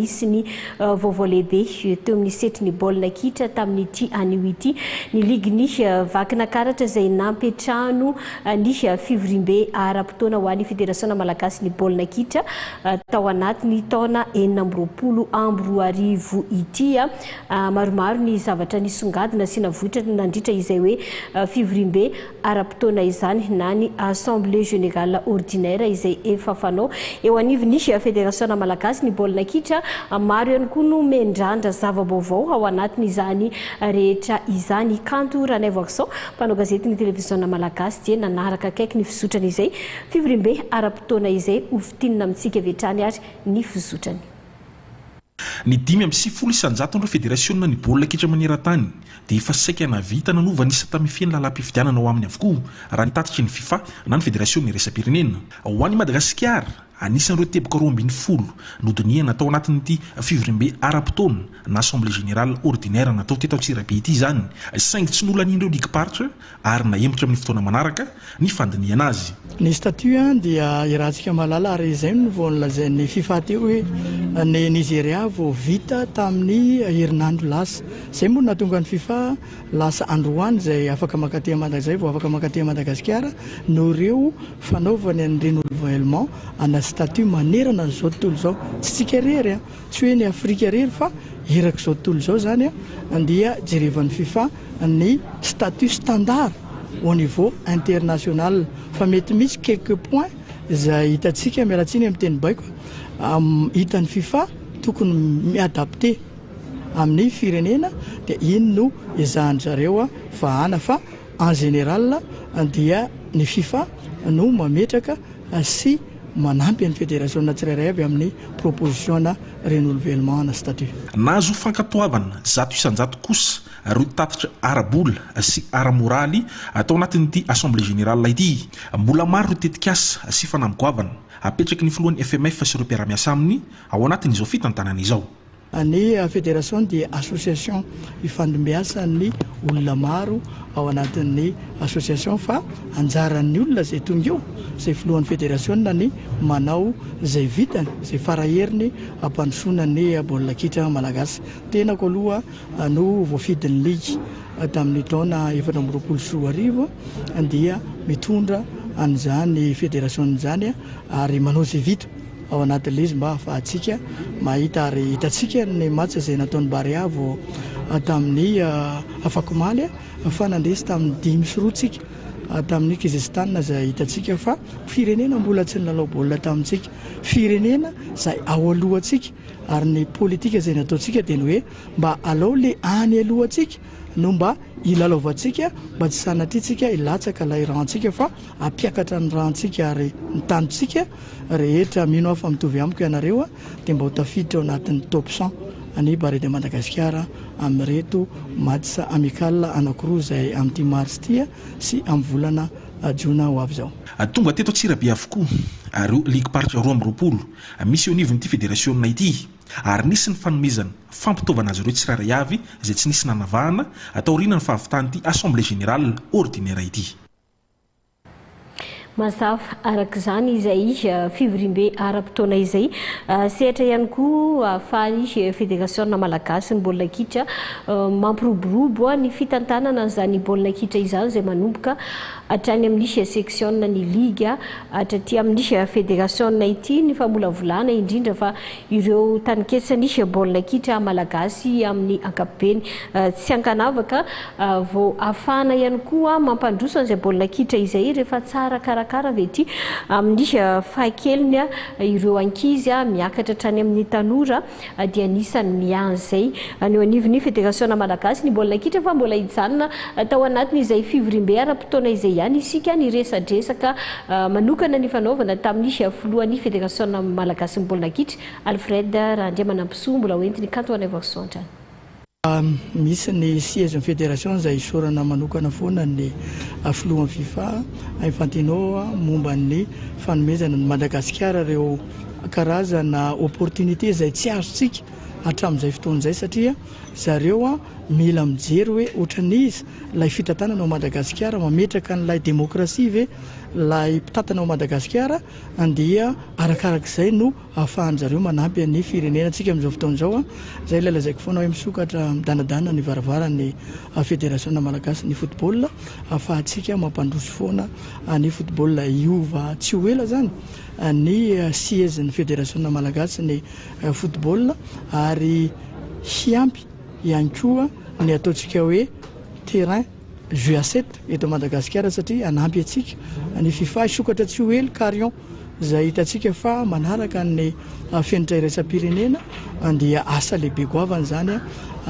nisy ny vaovao lehibe teo amin'ny sehatry ny baolina kitra tamin'ity anio ity, ny ligin'ny Vakinakaratra izay nampiantrano ny fivoriambe ara-potoana ho an'ny Federasiona Malagasy ny baolina kitra tao anatin'ny taona 2026 ity. Maromaro ny zavatra nisongadina sy navoitra nandritra izay hoe fivoriambe ara-potoana izany na ny Assemblée Générale Ordinaire izay efa fanao eo anivon'ny Federasiona Malagasy ny baolina kitra. Maro ihany koa no miandrandra zava-baovao ao anatin'izany rehetra izany. Kanto Ranaivoarison, mpanao gazetin'ny Televiziona Malagasy dia nanaraka akaiky ny fizotran'izay fivoriambe ara-potoana izay. Hofintinina amintsika avy hatrany ary ny fizotrany. Ny 95 isan-jaton'ireo federasionina ny baolina kitra maneran-tany dia efa saika nahavita nanova ny sata mifehy ny lalam-pifidianana ao aminy avokoa, raha ny tatitry ny Fifa na ny Federasiona iraisam-pirenena. Ho an'i Madagasikara, anisan'ireo teboka 12 nodinihana tao anatin'ity fivoriambe ara-potoana na Assemblée Générale Ordinaire natao teto Antsirabe ity izany, saingy tsy nolanian'ireo ligim-paritra ary nahemotra amin'ny fotoana manaraka ny fandinihana azy. Ny statut dia iarahantsika mahalala ary izay no vao nolazain'ny Fifa teo hoe ny Nigeria vao vita tamin'ny herinandro lasa. Izay moa no nahatonga ny Fifa lasa androany izay afaka mankaty izay vao afaka mankaty Madagasikara noho ireo fanaovany ny renouvellement ana statut manerana an'izao tontolo izao. Tsy tsika irery, tsy hoe ny Afrika irery fa erak'izao tontolo izao izany dia jerevan'ny Fifa ny statut standard au niveau international fa mety misy quelques points izay hitantsika, miala tsiny amin'ny teny baiko, hitan'ny Fifa tokony mi-adapter amin'ny firenena dia iny no ezahan-dry zareo vahana fa en général dia ny Fifa no mametraka sy manampy ny federasiona tsirairay avy amin'ny proposition-na renouvellement na statut. Nahazo fankatoavana 100% kosa ireo tatitra ara-bola sy ara-moraly tao anatin'ity Assemblée Générale ity. Mbola maro ireo tetikasa sy fanamby goavana apetraky ny filohan'ny FMF sy ireo mpiara-miasa aminy ao anatin'izao fitantanana izao. Ny Federation dia association ifandimbiasan'ny olona maro ao anatin'ny association fa anjaran'ny olona izay tonga eo, izay filohan'ny federasiona ny manao izay vitany, izay faraheriny hampandrosoana ny baolina kitra malagasy. Tenako aloha no voafidin'ny ligy tamin'ny taona 2024 dia mitondra an'izany federasiona izany ary manao izay vita. ao anatin'ilay izy mba hahafahantsika mahita ary hitantsika ny match izay nataon'ny Barea vao tamin'ny afakomaly fa nandresy tamin'ny 5 sy 2 tsika tamin'ny Kyrgyzstan izay hitantsika fa firenena mbola tsy nilalao baolina tamintsika, firenena izay ao alohantsika ary ny politika izay nataontsika dia ny hoe mba alao le any alohantsika no mba hilalaovantsika mba tsy sanatria tsika hilatsaka ilay rantsika fa hampiakatra ny rantsika ary ny tanintsika rehetra mino aho fa mitovy amiko ianareo dia mba ho tafiditra ao anatin'ny top 100 ny Barea de Madagascar amin'ireto match amical anankiroa izay amin'ity mars ity sy amin'ny volana jona ho avy izao. Tonga teto Antsirabe avokoa ireo ligim-paritra 22 misy eo anivon'ity federasiona ity ary nisy ny fanomezana fampitaovana azy ireo tsirairay avy izay tsy nisy nanavahana taorian'ny fahavitan'ity Assemblée Générale Ordinaire ity. Mazava araka izany izay fivoriambe ara-potoana izay. Sehatra ihany koa ahafahan'ny Federasiona malagasy ny baolina kitra mampiroborobo ny fitantanana an'izany baolina kitra izany izay manomboka hatrany amin'ny seksiona ny liga hatraty amin'ny federasiona ity ny famolavolana indrindra fa ireo taninketsan'ny baolina kitra malagasy amin'ny ankapobeny tsy ankanavaka vao ahafahana ihany koa mampandroso an'izay baolina kitra izay rehefa tsara karakara avy ety amin'ny fahakeliny ireo ankizy miakatra hatrany amin'ny tanora dia anisan'ny miahy an'izay ny eo anivon'ny federasiona malagasy ny baolina kitra fa mbola hijanona tao anatin'izay fivoriambe ara-potoana izay ihany isika niresadresaka manokana nifanaovana tamin'ny filohan'ny federasiona malagasy ny baolina kitra Alfred Randriamanampisoa mbola hoentiny Kanto Ranaivoarisoa hatrany. Misy ny siège ny fédération izay isaorana manokana foana ny filohan'ny Fifa Infantino momba ny fanomezana an'i Madagasikara ireo. karazana opportunité izay tsy azontsika hatramin'izay fotoana izay satria zareo mila mijery hoe ohatran'iza ilay fitantanana ao Madagasikara, mametraka an'ilay demokrasia ve ilay mpitantana ao Madagasikara, dia arakarak'izay no ahafahan-jareo manampy ny firenena antsika amin'izao fotoana izao. Izay ilay lazaiko foana hoe misokatra midanadana ny varavaran'ny federasiona malagasy ny football, ahafahantsika mampandroso foana ny football. Hiova tsy ho ela izany ny siège-n'ny federasiona malagasy ny football ary hiampy ihany koa ny ataontsika hoe terrain jeu à 7 eto Madagasikara satria hanampy antsika ny FIFA. Hisokatra tsy ho ela Carion izay hitantsika fa manaraka ny fenitra iraisam-pirenena, dia asa lehibe goavana izany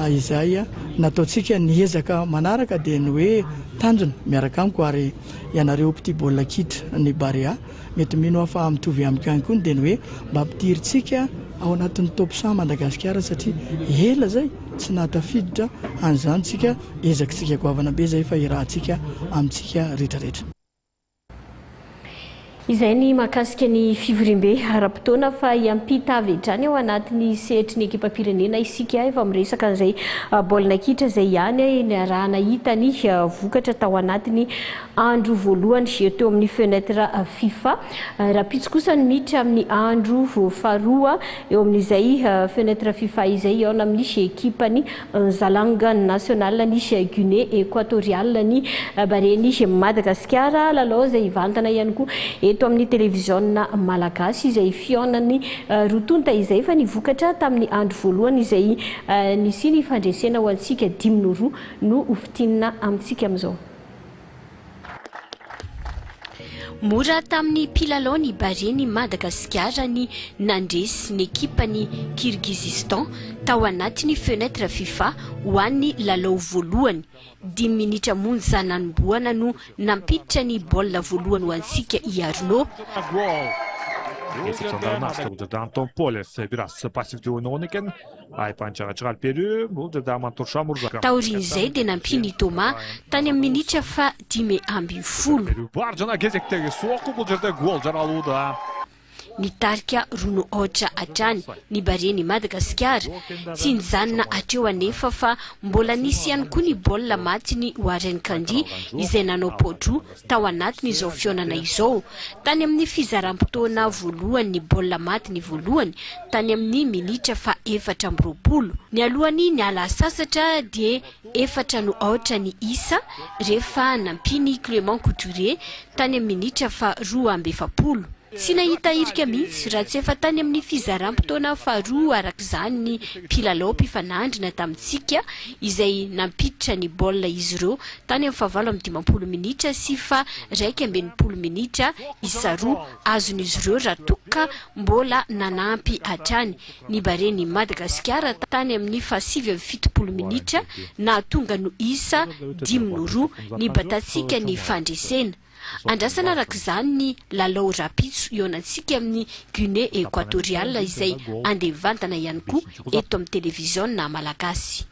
izay nataontsika ny ezaka manaraka dia ny hoe tanjona miaraka amiko ary ianareo mpitia baolina kitra ny Barea mety mino aho fa mitovy amiko ihany koa dia ny hoe mba ampidirintsika ao anatin'ny top 100 Madagasikara satria ela izay tsy nahatafiditra an'izany tsika, ezakitsika goavana be izay fa irahantsika amintsika rehetrarehetra. Izay ny mahakasika ny fivoriambe ara-potoana fa hiampita avy hatrany ao anatin'ny sehatry ny ekipam-pirenena isika efa miresaka an'izay baolina kitra izay ihany niarahana hita ny vokatra tao anatin'ny andro voalohany teo amin'ny fenêtre FIFA. Rahampitso kosa ny miditra amin'ny andro faharoa eo amin'izay fenêtre FIFA izay hihaona amin'ny ekipan'ny Nzalang National ny Guinée Equatoriale ny Baren'i Madagasikara. Lalao izay hivantana ihany koa eto amin'ny televiziona malagasy izay fihaonan'ny roa tonta izay fa ny vokatra tamin'ny andro voalohany izay nisian'ny fandresena ho antsika 5-2 no hofintinina amintsika amin'izao. Mora tamin'ny mpilalao ny Baren'i Madagasikara ny nandresy ny ekipan'i Kirghizistan tao anatin'ny fenêtre FIFA ho an'ny lalao voalohany. Dimy minitra monja nanombohana no nampiditra ny baolina voalohany ho antsika i Arnaud. Есеп сандарын ашты. Бул жерде Антон Полев бир аз пассивдүү ойногон экен. Айпанчага чыгарып берүү. Бул жерде Амантур Шамурза. Taorian'izay dia nampian'i Thomas tany amin'ny minitra faha-15. Бар жана кезектеги сокку, бул жерде гол жаралууда. Nitarika 2-0 hatrany ny Baren'i Madagasikara. Tsy nijanona hatreo anefa fa mbola nisy ihany koa ny baolina matiny Warren Kandi izay nanao pao-droa tao anatin'izao fihaonana izao. Tany amin'ny fizaram-potoana voalohany ny baolina matiny voalohany tany amin'ny minitra faha-24. Nialohan'ny niala sasatra dia 4-0 ny isa rehefa nampian'i Clément Couturier tany amin'ny minitra faha-42. Tsy nahita hirika mihitsy raha tsy efa tany amin'ny fizaram-potoana faharoa arak'izany ny mpilalao mpifanandrina tamintsika izay nampiditra ny baolina izy ireo tany amin'ny faha-58 minitra sy faha-61 minitra, isa roa azon'izy ireo raha toa ka mbola nanampy hatrany ny Baren'i Madagasikara tany amin'ny faha-79 minitra nahatonga no isa 5-2 ny batantsika ny fandresena. Andrasana arak'izany ny lalao rahampitso hihaonantsika amin'ny Guinée Equatoriale izay andeha mivantana ihany koa eto amin'ny televiziona malagasy.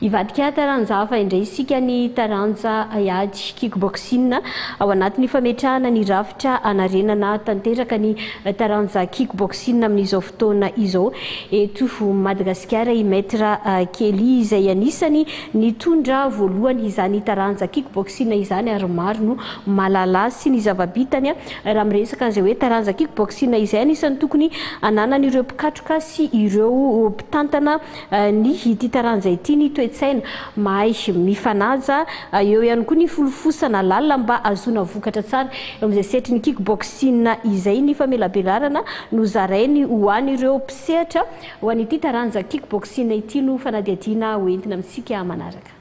Hivadika taranja hafa indray isika, ny taranja ady kickboxing ao anatin'ny fametrahana ny rafitra anarenana tanteraka ny taranja kickboxing amin'izao fotoana izao eto Madagasikara. I Maître Kelly izay anisany nitondra voalohany izany taranja kickboxing izany ary maro no mahalala sy ny zava-bitany raha miresaka an'izay hoe taranja kickboxing izay. Anisan'ny tokony ananan'ireo mpikatroka sy ireo mpitantana ny ity taranja ity ny toe-tsaina mahay mifanaja, eo ihany koa ny filofosana lalina mba ahazoana vokatra tsara eo amin'izay sehatry ny kickboxing izay. Ny famelabelarana no zarainy ho an'ireo mpisehatra ho an'ity taranja kickboxing ity no fanadihadiana hoentina amintsika manaraka.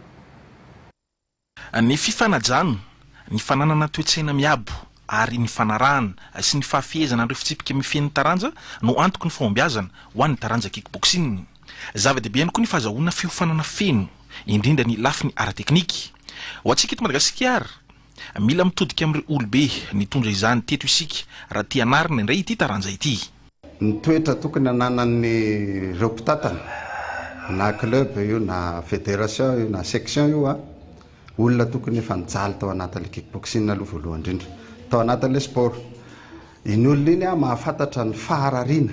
Ny fifanajana, ny fananana toe-tsaina miabo ary ny fanarahana sy ny fahafehezana ireo fitsipika mifehy ny taranja no antoky ny fahombiazana ho an'ny taranja kickboxing. Zava-dehibe ihany koa ny fahazahoana fiofanana feno, indrindra ny lafiny ara-teknika. Ho antsika eto Madagasikara, mila mitodika amin'ireo olobe nitondra izany teto isika raha te hanarina indray ity taranja ity. Ny toetra tokony ananan'ny ireo mpitantana, na club io na fédération io na section io, a olona tokony efa nijaly tao anatin'le kickboxing aloha voalohany indrindra, tao anatin'le sport. Iny olona iny mahafantatra ny faharariana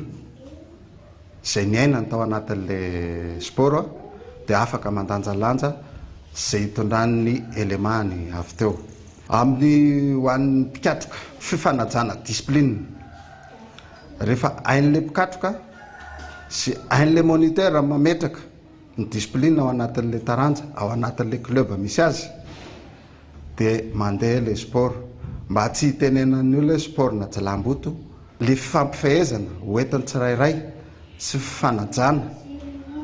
izay niainany tao anatin'ilay sport dia afaka mandanjalanja izay hitondrany ny élément-ny avy teo. Amin'ny ho an'ny mpikatroka, fifanajana discipline. Rehefa hain'ilay mpikatroka sy hain'ilay moniteur mametraka ny discipline ao anatin'ilay taranja, ao anatin'ilay club misy azy, dia mandeha ilay sport. Mba tsy hitenenan'ny olona hoe sport na jilamboto, ilay fifampifehezana hoentin'ny tsirairay sy fifanajana,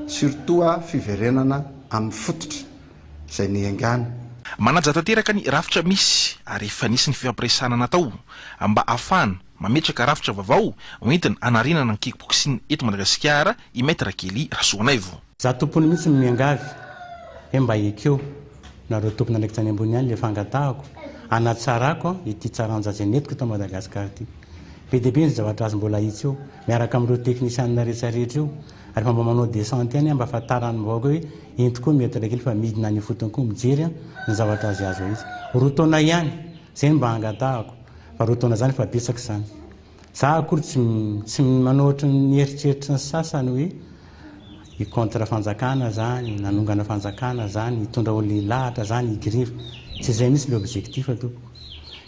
surtout fiverenana amin'ny fototra izay niaingàna. Manaja tanteraka ny rafitra misy ary efa nisy ny fifampiresahana natao mba hahafahana mametraka rafitra vaovao hoentina hanarenana ny kickboxing eto Madagasikara i Maître Kelly Rasoanaivo. Za tompony mihitsy no miangavy hoe mba ekeo nareo tompon'andraikitra any ambony any le fangatahako hanatsarako ity taranja izay nentiko eto Madagascar ity. Be dia be ny zavatra azo mbola ahitsy eo miaraka amin'ireo teknisianina rehetra rehetra io ary efa mba manao descente ihany aho mba ahafantaran'ny vahoaka hoe ento koa Maître Kelly fa midina any ifotony koa mijery ny zavatra azo azo ahitsy. 2 taona ihany, zay no mba angatahako fa 2 taona zany efa betsaka izany. Za akory tsy tsy manao ohatry ny eritreritry ny sasany hoe hi contre fanjakana zany, nanongana fanjakana zany, hitondra olona hilahatra zany, hi grevy. Tsy izay mihitsy le objectif tompoko.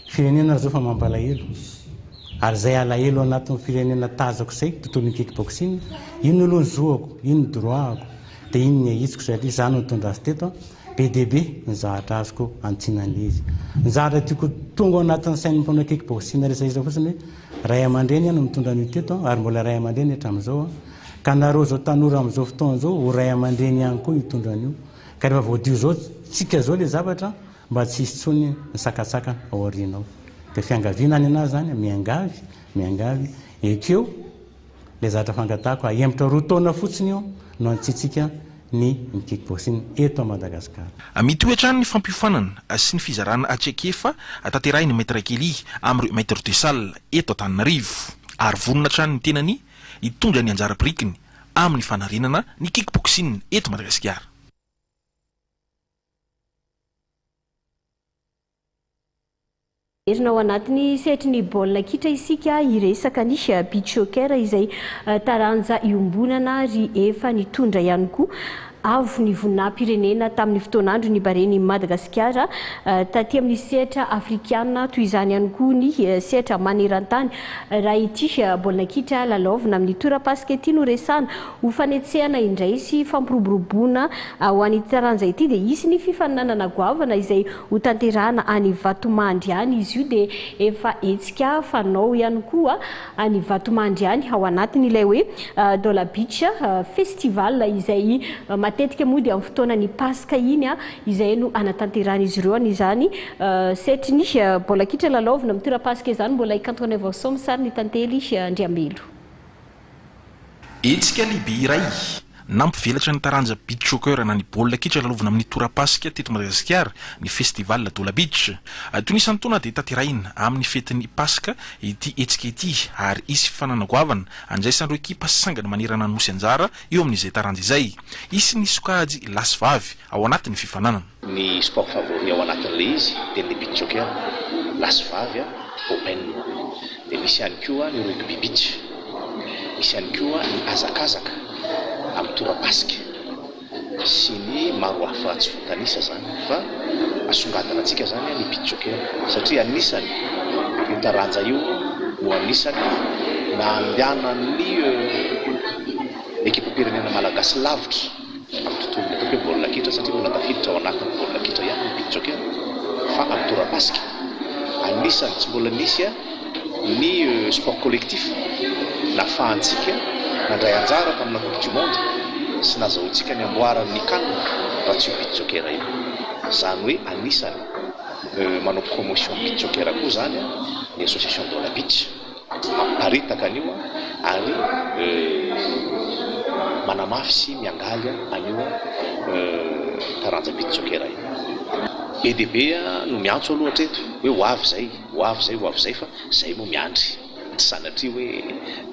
Firenena ary zao fa mampalahelo. Ary zay alahelo anatin'ny firenena tazako zay, tontolon'ny kick boxing, inona aloha ny zoako, inona ny droit-ako, dia inona ny ahitsiko satria za no nitondra azy teto an. Be dia be ny zavatra azoko antsiana an'ilay izy. Ny zavatra tiako tonga ao anatin'ny sain'ny mpanao kick boxing rehetra fotsiny hoe ray aman-dreny aho no mitondra an'io teto ary mbola ray aman-dreny hatramin'izao aho. Ka nareo izao tanora amin'izao fotoana izao ho ray aman-dreny ihany koa hitondra an'io. Ka rehefa voadio izao tsika izao ilay zavatra mba tsy hisy intsony ny sakantsakana ao aoriana ao. Dia fiangaviana any anahy izany, miangavy, miangavy, ekeo. Ilay zavatra fangatahako, ahemotra 2 taona fotsiny io no antsitsika ny ny kick boxing eto Madagascar. Mitohy hatrany ny fampiofanana sy ny fizarana traikefa tanterahin'ny Maître Kelly amin'ireo Maître de salle eto Antananarivo ary vonona hatrany ny tenany hitondra ny anjara birikiny amin'ny fanarenana ny kick boxing eto Madagasikara. Herina ao anatin'ny sehatry ny baolina kitra isika hiresaka ny beach soccer izay taranja iombonana ary efa nitondra ihany koa avo ny voninahim-pirenena tamin'ny fotoan'andro ny Baren'i Madagasikara taty amin'ny sehatra afrikana toy izany ihany koa ny sehatra maneran-tany. Raha ity baolina kitra lalaovina amin'ny torapasika ity no resahana ho fanetsehana indray sy fampiroboroboana ho an'ity taranja ity dia hisy ny fifaninanana goavana izay Ho tanterahana any Vatomandry any izy io dia efa hetsika fanao ihany koa any Vatomandry any ao anatin'ilay hoe Dola Beach Festival izay matetika moa dia amin'ny fotoanan'ny Paska iny izay no anatanterahan'izy ireo an'izany setriny baolina kitra lalaovina amin'ny torapasika izany mbola i Cantonais Vaosom sary ny Tantely Andriambelo. Hetsika lehibe iray nampivelatra ny taranja beach soccer na ny baolina kitra lalaovina amin'ny torapasika teto Madagasikara ny Festival Dola Beach. Toy ny isan-taona dia tanterahina amin'ny fetin'ny Paska ity hetsika ity ary hisy fifaninanana goavana andraisan'ireo ekipa sangany manerana ny Nosy anjara eo amin'izay taranja izay. Hisy ny sokajy lahy sy vavy ao anatin'ny fifaninanana. Ny sport favori ao anatin'ilay izy dia ny beach soccer, lahy sy vavy, open. Dia misy ihany koa ny rugby beach. Misy ihany koa ny hazakazaka amin'ny torapasika sy ny maro hafa tsy voatanisa izany fa asongadina antsika izany ny beach soccer satria anisany io taranja io no anisany nandehanan'ny ekipam-pirenena malagasy lavitra amin'ny tontolon'ny ataoko hoe baolina kitra satria mbola tafiditra ao anatin'ny baolina kitra ihany ny beach soccer fa amin'ny torapasika. Anisany tsy mbola nisy ny sport collectif nafahantsika nandray anjara tamina coupe du monde sy nazahoantsika ny amboaran'ny can raha tsy io beach soccer io. Izany hoe anisany manao promotion beach soccer koa izany ny association Dola Beach. Mamparitaka an'io ary manamafy sy miangaly an'io taranja beach soccer io. Be dia be no miantso aloha hatreto hoe ho avy izay, ho avy izay, ho avy izay fa izay moa miandry. Tsy sanatria hoe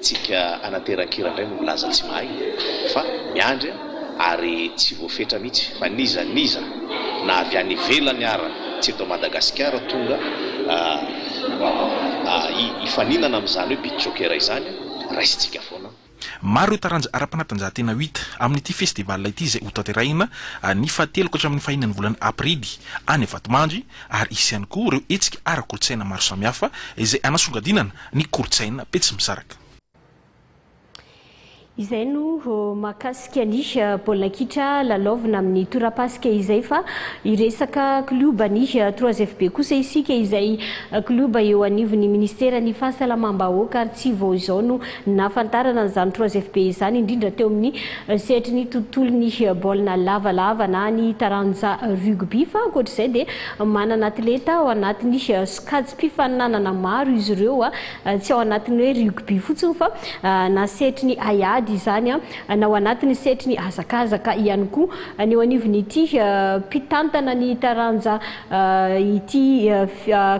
tsika anateran-kira indray no milaza tsy mahay fa miandry ary tsy voafetra mihitsy fa n'iza n'iza na avy any ivelany ara tsy eto Madagasikara tonga. hifaninana amin'izany hoe beach soccer izany, raisintsika foana. Maro ireo taranja ara-panatanjahantena ho hita amin'ity festival ity izay hotanterahina ny fahatelo ka hatramin'ny fahenina ny volana aprily any Vatomandry ary hisy ihany koa ireo hetsika ara-kolontsaina maro samihafa izay hanasongadinana ny kolontsaina Betsimisaraka. Izay no mahakasika ny baolina kitra lalaovina amin'ny torapasika izay fa hiresaka klioba ny trois FB kosa isika izay klioba eo anivon'ny ministeran'ny fahasalamam-bahoaka ary tsy vao izao no nahafantarana an'izany trois FB izany indrindra teo amin'ny sehatry ny tontolon'ny baolina lavalava na ny taranja rugby fa ankoatr'izay dia manana atleta ao anatin'ny sokajim-pifaninanana maro izy ireo tsy ao anatin'ny hoe rugby fotsiny fa na sehatry ny haiady izany na ao anatin'ny sehatry ny hazakazaka ihany koa. Ny eo anivon'ity mpitantana ny taranja ity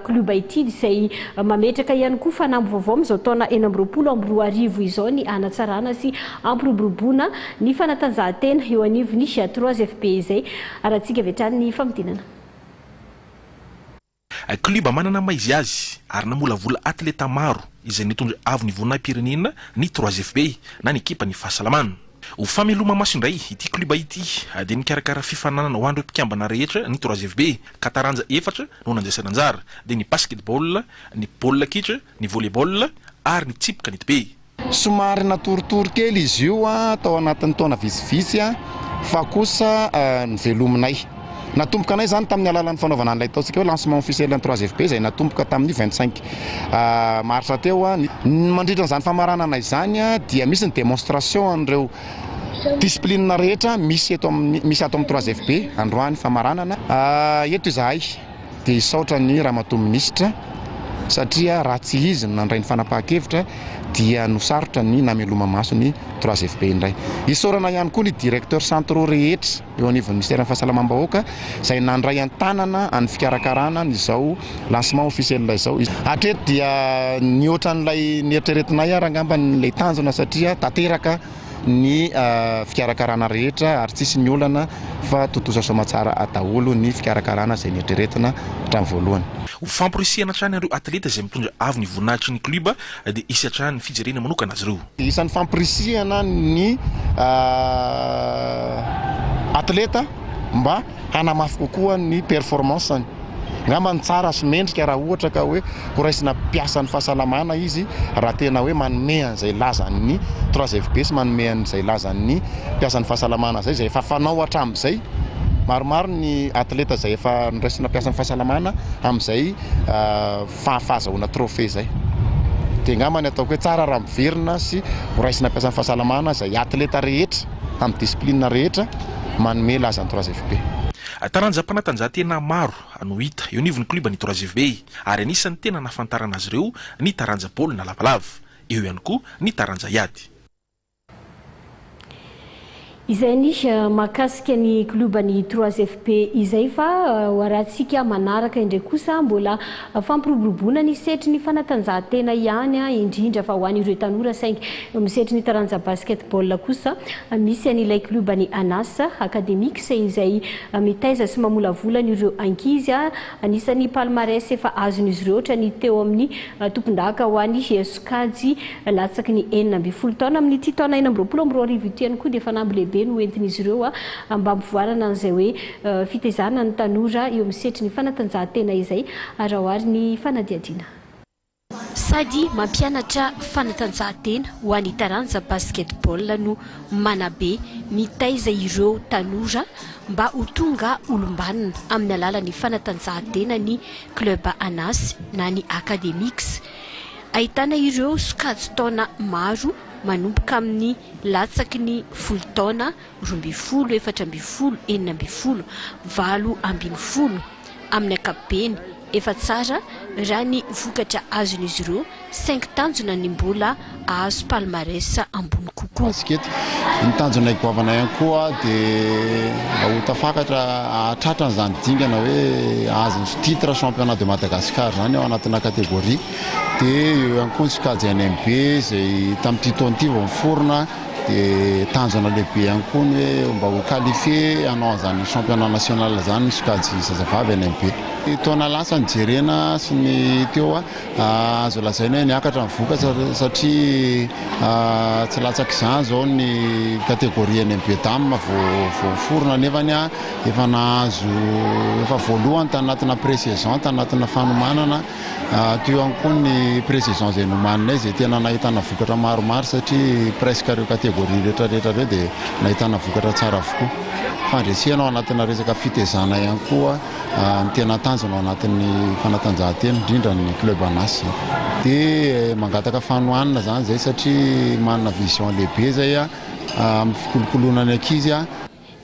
klioba ity izay mametraka ihany koa fanamby vaovao amin'izao taona 2026 izao ny hanatsarana sy hampiroboroboana ny fanatanjahantena eo anivon'ny trois FB izay arahantsika avy hatrany ny famintinana. Klioba manana maha izy azy ary namolavola atleta maro izay nitondra avo ny voninahi-pirenena ny trois FB na ny ekipan'ny fahasalamana. Ho fameloma-maso indray ity klioba ity dia nikarakara fifaninanana ho an'ireo mpikambana rehetra ny trois FB ka taranja efatra no nandraisana anjara dia ny basketball, ny baolina kitra, ny volley-ball ary ny tsipy kanetibe. Somary natoritory kely izy io tao anatin'ny taona vitsivitsy fa kosa novelominay. Natomboka anay izany tamin'ny alalan'ny fanaovana an'ilay ataontsika hoe lancement officiel ny trois FB izay natomboka tamin'ny 25 marsa teo. Mandritra an'izany famaranana izany dia misy ny démonstration an'ireo discipline rehetra misy eto amin'ny misy ato amin'ny trois FB androany famaranana. Eto izahay. dia hisaotra ny Ramatoa Minisitra satria raha tsy izy no nandray ny fanapahan-kevitra dia no sarotra ny nameloma-maso ny trois FB indray. Isaorana ihany koa ny directeurs centraux rehetra eo anivon'ny Minisiteran'ny Fahasalamam-bahoaka izay nandray an-tanana ny fikarakarana an'izao lancement officiel izao. Hatreto dia nihoatra an'ilay neritreretinay ary angamba ilay tanjona satria tanteraka ny fikarakarana rehetra ary tsisy ny olana fa tontosa soamatsara daholo ny fikarakarana izay neritreretina hatramin'ny voalohany. Ho famporisihana hatrany an'ireo atleta izay mitondra avo ny voninahitry ny klioba dia hisy hatrany ny fijerena manokana azy ireo. Isan'ny famporisihana ny atleta mba hanamafy kokoa ny performance-ny. Angamba ny tsara sy mendrika raha ohatra ka hoe horaisina mpiasan'ny fahasalamana izy raha tena hoe manome an'izay lazan'ny trois FB sy manome an'izay lazan'ny mpiasan'ny fahasalamana izay, izay efa fanao hatramin'izay. Maromaro ny atleta izay efa noraisina mpiasan'ny fahasalamana amin'izay fahazahoana trophée izay. Dia angamba ny ataoko hoe tsara raha miverina sy horaisina mpiasan'ny fahasalamana izay atleta rehetra amin'ny discipline rehetra manome laza ny trois FB. Taranjam-panatanjahantena maro no hita eo anivon'ny klioban'ny trois FB ary anisan'ny tena nahafantarana azy ireo ny taranja baolina lavalava. Eo ihany koa ny taranja hiady. Izay ny mahakasika ny klioban'ny trois FB izay fa ho arahantsika manaraka indray kosa mbola fampiroboroboana ny sehatry ny fanatanjahantena ihany indrindra fa ho an'ireo tanora saingy eo amin'ny sehatry ny taranja basketball kosa misy an'ilay klioban'ny Anas Academics izay mitaiza sy mamolavola an'ireo ankizy. Anisan'ny palmarès efa azon'izy ireo ohatra ny teo amin'ny tompondaka ho an'ny sokajy latsaky ny 16 taona. Amin'ity taona 2026 ity ihany koa dia fanamby lehibe no entin'izy ireo mba hampivoarana an'izay hoe fitaizana ny tanora eo amin'ny sehatry ny fanatanjahantena izay. Araho ary ny fanadihadiana. Sady mampianatra fanatanjahantena ho an'ny taranja basketball no manabe, mitaiza ireo tanora mba ho tonga olom-banona amin'ny alalan'ny fanatanjahantena ny Club Anas na ny Academics. Ahitana ireo sokajin-taona maro manomboka amin'ny latsaky ny 10 taona, 12, 14, 16, 18. Amin'ny ankapobeny, efa tsara raha ny vokatra azon'izy ireo saingy tanjona ny mbola ahazo palmarès ambony kokoa. Basket. Ny tanjonay goavana ihany koa dia mba ho tafakatra hahatratra an'izany dingana hoe hahazo ny titre championnat de Madagascar izany ao anatina catégorie. Dia eo ihany koa ny sokajy NMB izay tamin'ity taona ity vao niforona. Dia tanjona lehibe ihany koa ny hoe mba ho qualifié hanao an'izany championnat national izany ny sokajy zazavavy NMB. Ny taona lasa no jerena sy ny teo, azo lazaina hoe niakatra ny vokatra satria tsy latsak'izany izao ny catégorie any amin'ny Bedam vao voaforona nefany efa nahazo efa voalohany tanatina pré-saison, tanatina fanomanana. Teo ihany koa ny pré-saison izay nomaninay izay tena nahitana vokatra maromaro satria presque ireo catégorie rehetra rehetra ireo dia nahitana vokatra tsara avokoa. Fandresena ao anatina resaka fitezana ihany koa ny tena tanjona ao anatin'ny fanatanjahantena, indrindra ny club ANAS. Dia mangataka fanohanana izany izay satria manana vision lehibe izay amin'ny fikolokoloana ny ankizy.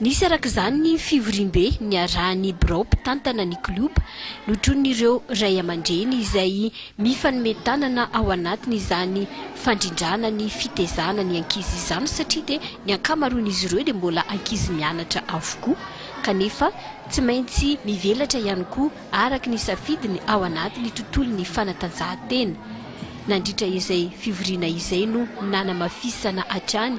Nisy araka izany ny fivoriambe niarahan'ny birao mpitantana ny klioba notronin'ireo ray aman-dreny izay mifanome tanana ao anatin'izany fandrindrana ny fitezana ny ankizy izany satria dia ny ankamaroan'izy ireo dia mbola ankizy mianatra avokoa kanefa tsy maintsy mivelatra ihany koa araka ny safidiny ao anatin'ny tontolon'ny fanatanjahantena. Nandritra izay fivoriana izay no nanamafisana hatrany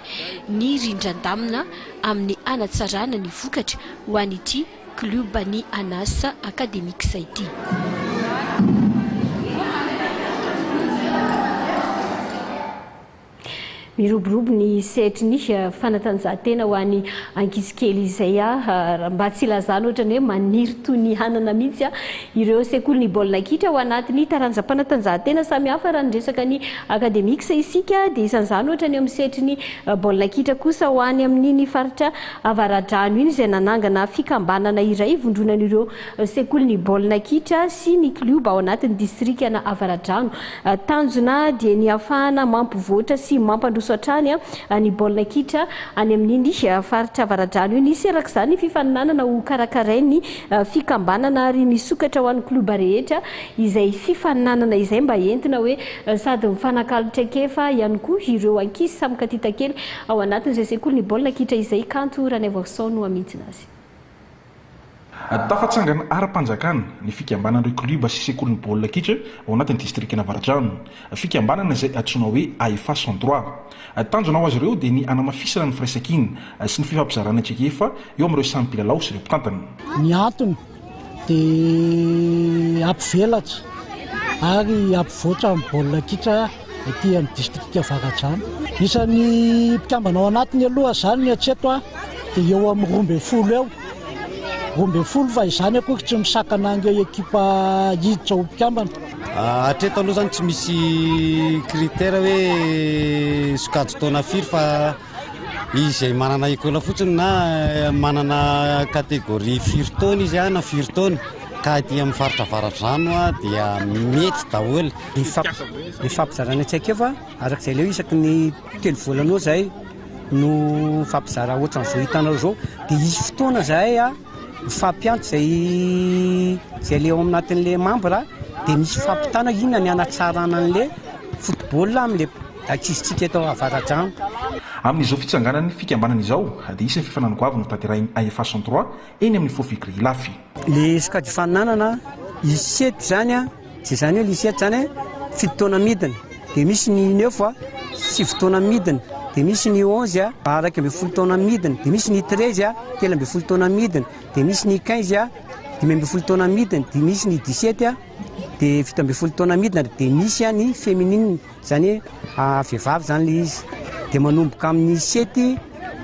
ny rindran-damina amin'ny hanatsarana ny vokatra ho an'ity klioban'ny Anas Academics ity. Miroborobo ny sehatry ny fanatanjahantena ho an'ny ankizy kely izay mba tsy ilazana ohatran'ny hoe maniry toy ny hanana mihitsy ireo sekolin'ny baolina kitra ao anatin'ny taranjam-panatanjahantena samihafa. Raha niresaka ny Academics isika dia isan'izany ohatra ny eo amin'ny sehatry ny baolina kitra kosa ho any amin'iny faritra Avaradrano iny izay nanangana fikambanana iray ivondronan'ireo sekolin'ny baolina kitra sy ny klioba ao anatin'ny distrikana Avaradrano. Tanjona dia ny hahafahana mampivoatra sy mampandroso hatrany ny baolina kitra any amin'iny faritra Avaradrano iny. Hisy araka izany ny fifaninanana ho karakarain'ny fikambanana ary misokatra ho an'ny klioba rehetra izay fifaninanana izay mba entina hoe sady mifanakalo traikefa ihany koa ireo ankizy samy katitakely ao anatin'izay sekolin'ny baolina kitra izay. Kanto Ranaivoarison no hamintina azy. Tafatsangana ara-panjakana ny fikambanan'ireo klioba sy sekolin'ny baolina kitra ao anatin'ny distrikan'Avaradrano. Fikambanana izay antsoina hoe AEFA 103. Tanjona ho azy ireo dia ny hanamafisana ny firaisankina sy ny fifampizarana traikefa eo amin'ireo samy mpilalao sy ireo mpitantana. Ny antony dia hampivelatra ary hampivoatra ny baolina kitra ety amin'ny distrika Avaradrano. Isan'ny mpikambana ao anatiny aloha izany hatreto dia eo amin'ny 12 eo. 12 fa izany akory tsy misakana an'ireo ekipa hiditra ho mpikambana. Hatreto aloha izany tsy misy critère hoe sokajin-taona firy fa izay manana école fotsiny na manana catégorie firy taona izy na firy taona ka aty amin'ny faritra Avaradrano dia mety daholo. Ny fampizarana traikefa araka izay leo isaky ny 3 volana eo izay no mifampizara ohatran'izao hitanao izao dia hisy fotoana izahay mifampiantso izay izay le ao anatin'le membre dia misy fampitana inona ny hanatsarana an'le football amin'le ankizintsika eto Avaradrano. Amin'izao fitsanganan'ny fikambanana izao dia hisy ny fifaninanana goavana hotanterahin'ny AFA 103 eny amin'ny Fofikri Ilafy. Le sokajy faninanana isy eto izany dia izany hoe lycée eto izany 7 taona midina dia misy ny neuf 9 taona midina dia misy ny onze 11 taona midina dia misy ny treize 13 taona midina dia misy ny quinze 15 taona midina dia misy ny dix-sept dia 17 taona midina dia misy ny féminine izany hoe vehivavy izany ilay izy dia manomboka amin'ny sept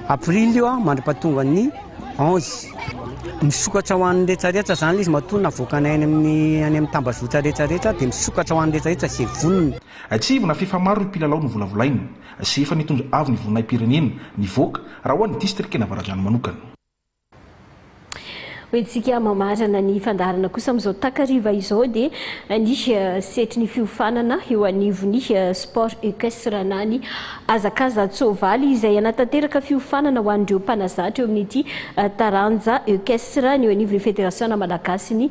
aprily io mandra-pahatonga ny onze. Misokatra ho an'ny rehetrarehetra izany ilay izy matoa navoakanay any amin'ny any amin'ny tambazotra rehetrarehetra dia misokatra ho an'ny rehetrarehetra izay vonona. Tsiahivina fa efa maro ireo mpilalao novolavolaina sy efa nitondra avo ny voninahi-pirenena nivoaka raha ho an'ny distrikan'Avaradrano manokana. Hoentintsika mamarana ny fandaharana kosa amin'izao takariva izao dia ny setrin'ny fiofanana eo anivon'ny sport equestre na ny hazakaza-tsoavaly izay hanatanteraka fiofanana ho an'ireo mpanazatra eo amin'ity taranja equestre ny eo anivon'ny federasiona malagasy ny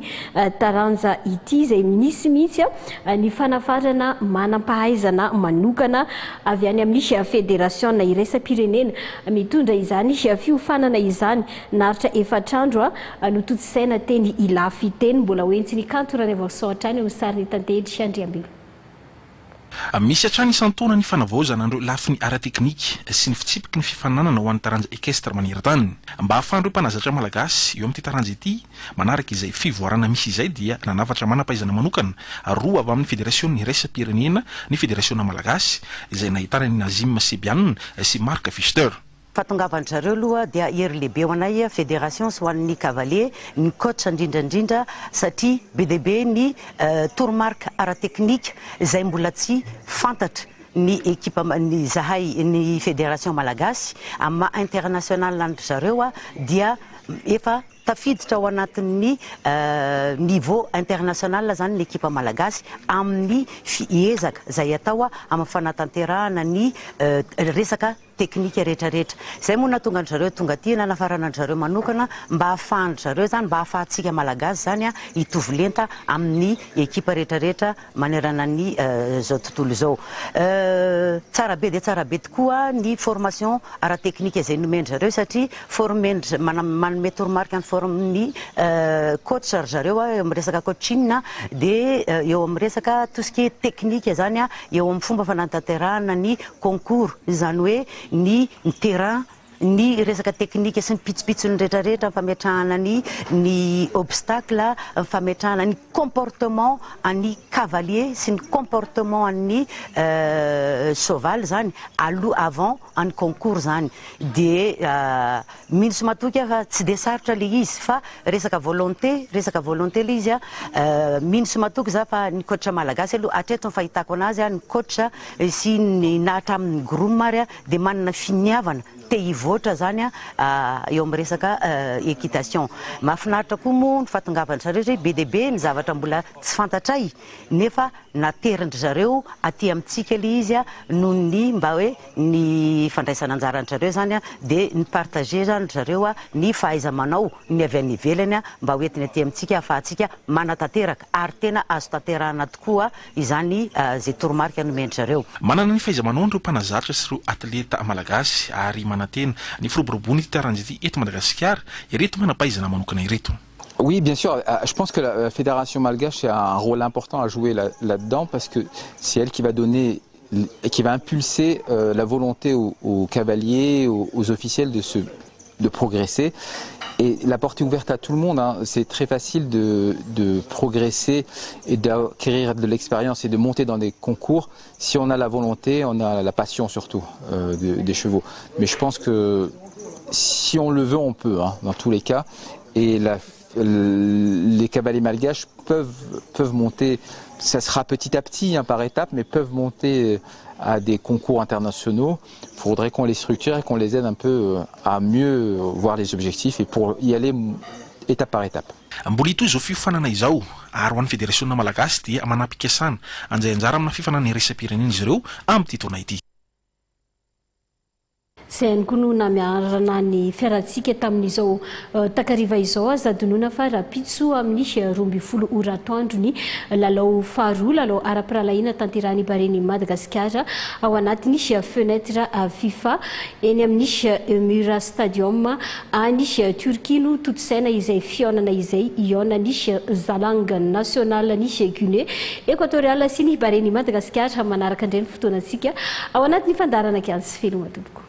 taranja ity izay misy mihitsy ny fanafarana manam-pahaizana manokana avy any amin'ny federasiona iraisam-pirenena mitondra izany fiofanana izany. Naharitra efatra andro notontosaina teny Ilafy teny. Mbola ho entsin'i Kanto Ranaivoson hatrany eo amin'ny sarin'i Tantely Andriambelo. Misy hatrany isan-taona ny fanavaozana an'ireo lafiny ara-teknika sy ny fitsipiky ny fifaninanana ho an'ny taranja équestre maneran-tany. Mba hahafahan'ireo mpanazatra malagasy eo amin'ity taranja ity manaraka izay fivoarana misy izay dia nanafatra manam-pahaizana manokana roa avy amin'ny federasion'ny iraisam-pirenena ny federasiona malagasy izay nahitana an'i Nazim Sebian sy Marc Fichter. Fahatongavan-dry zareo aloha dia hery lehibe ho anay fédération sy ho an'ny cavalier, ny coach indrindra indrindra satria be dia be ny toromarika ara-teknika izay mbola tsy fantatra ny ekipa ny zahay ny fédération malagasy amin'ny maha international an-dry zareo dia efa tafiditra ao anatin'ny niveau international izany ny ekipa malagasy amin'ny ezaka izay atao amin'ny fanatanterahana ny resaka teknika rehetra rehetra. Izay moa nahatonga an-dry zareo tonga aty, nanafarana an-dry zareo manokana mba hahafahan-dry zareo izany, mba hahafahantsika Malagasy izany hitovy lenta amin'ny ekipa rehetra rehetra manerana ny izao tontolo izao. Tsara be dia tsara be tokoa ny formation ara-teknika izay nomen-dry zareo satria former-ndry, manome toromarika ny forme-n'ny coach ry zareo eo amin'ny resaka coaching dia eo amin'ny resaka tout ce qui est technique izany eo amin'ny fomba fanatanterahana ny concours, izany hoe ny ny terrain, ny resaka teknika sy ny pitsopitsony rehetra rehetra, ny fametrahana ny ny obstacle, ny fametrahana ny comportement an'ny cavalier sy ny comportement an'ny cheval izany aloha avant an'ny concours izany. Dia mino sy matoky aho fa tsy dia sarotra ilay izy fa resaka volonté, resaka volonté ilay izy an, mino sy matoky za fa ny coach malagasy aloha hatreto ny fahitako anazy an, ny coach sy ny na hatramin'ny groom ary dia manana finiavana te hivoatra zany eo amin'ny resaka équitation. Mahafinaritra koa moa ny fahatongavan-dry zareo satria be dia be ny zavatra mbola tsy fantatray nefa naterin-dry zareo aty amintsika ilay izy noho ny mba hoe ny fandraisana anjaran-dry zareo zany dia ni-partager zany ry zareo ny fahaiza-manao ny avy any ivelany mba ho entiny aty amintsika ahafahantsika manatanteraka ary tena azo tanterahana tokoa izany izay toromarika nomen-dry zareo. Manana ny fahaiza-manaony ireo mpanazatra sy ireo atleta malagasy ary manantena ny firoboroboan'ity taranja ity eto Madagasikara ireto manam-pahaizana manokana ireto. Oui, bien sûr. Je pense que la fédération malgache a un rôle important à jouer là-dedans parce que c'est elle qui va donner et qui va impulser la volonté aux cavaliers, aux officiels de se de progresser. Et la porte est ouverte à tout le monde, hein. C'est très facile de de progresser et d'acquérir de l'expérience et de monter dans des concours si on a la volonté, on a la passion surtout des chevaux. Mais je pense que si on le veut, on peut, hein, dans tous les cas. Et la les cavaliers malgaches peuvent peuvent monter, ça sera petit à petit, hein, par étapes, mais peuvent monter à des concours internationaux. Il faudrait qu'on les structure et qu'on les aide un peu à mieux voir les objectifs et pour y aller étape par étape. Mbola hitohy izao fiofanana izao ary ho an'ny federasiona malagasy dia manam-pikasana handray anjara amina fifaninanana iraisam-pirenena izy ireo amin'ity taona ity. Izay ihany koa no namiarana ny fiarantsika tamin'izao takariva izao. Aza adinoina fa rahampitso amin'ny 12 ora atoandro ny lalao faharoa, lalao ara-pirahalahiana tanterahin'ny Baren'i Madagasikara ao anatin'ny fenêtre FIFA eny amin'ny Emir Stadium any Turquie no tontosaina izay fihaonana izay hihaonan'ny Zalang National-n'i Guinée Equatoriale sy ny Baren'i Madagasikara. Manaraka indray ny fotoanantsika ao anatin'ny fandaharana Kianja Veloma tompoko.